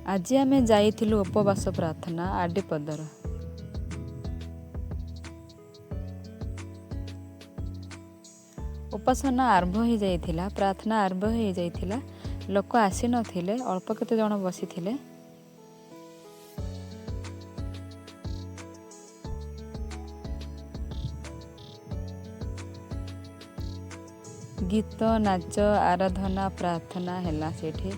ଆଜି ଆମେ ଯାଇଥିଲୁ ଉପବାସ ପ୍ରାର୍ଥନା ଆଡିପଦର। ଉପାସନା ଆରମ୍ଭ ହୋଇଯାଇଥିଲା, ପ୍ରାର୍ଥନା ଆରମ୍ଭ ହୋଇଯାଇଥିଲା। ଲୋକ ଆସିନଥିଲେ, ଅଳ୍ପ କେତେ ଜଣ ବସିଥିଲେ। ଗୀତ, ନାଚ, ଆରାଧନା, ପ୍ରାର୍ଥନା ହେଲା ସେଇଠି।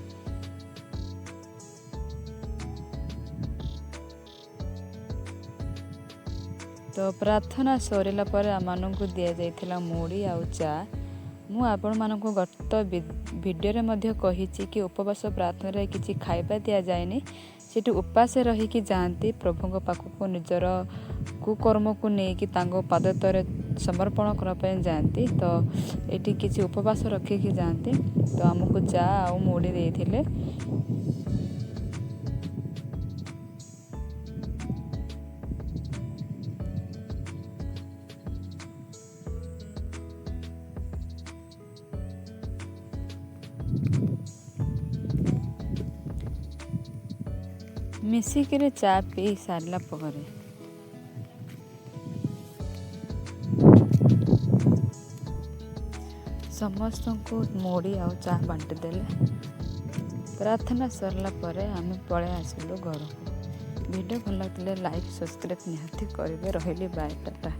ତ ପ୍ରାର୍ଥନା ସରିଲା ପରେ ଆମମାନଙ୍କୁ ଦିଆଯାଇଥିଲା ମୁଢ଼ି ଆଉ ଚା। ମୁଁ ଆପଣମାନଙ୍କୁ ଗତ ଭିଡ଼ିଓରେ ମଧ୍ୟ କହିଛି କି ଉପବାସ ପ୍ରାର୍ଥନାରେ କିଛି ଖାଇବା ଦିଆଯାଏନି। ସେଠି ଉପାସ ରହିକି ଯାଆନ୍ତି ପ୍ରଭୁଙ୍କ ପାଖକୁ, ନିଜର କୁକର୍ମକୁ ନେଇକି ତାଙ୍କ ପାଦ ତଳେ ସମର୍ପଣ କରିବା ପାଇଁ ଯାଆନ୍ତି। ତ ଏଠି କିଛି ଉପବାସ ରଖିକି ଯାଆନ୍ତି। ତ ଆମକୁ ଚା ଆଉ ମୁଢ଼ି ଦେଇଥିଲେ। ମିଶିକିରି ଚା ପିଇ ସାରିଲା ପରେ ସମସ୍ତଙ୍କୁ ମୁଢ଼ି ଆଉ ଚା ବାଣ୍ଟି ଦେଲେ। ପ୍ରାର୍ଥନା ସରିଲା ପରେ ଆମେ ପଳେଇ ଆସିଲୁ ଘରକୁ। ଭିଡ଼ିଓ ଭଲ ଲାଗିଲେ ଲାଇକ୍, ସବସ୍କ୍ରାଇବ୍ ନିହାତି କରିବେ। ରହିଲି, ବାଏ, ଟାଟା।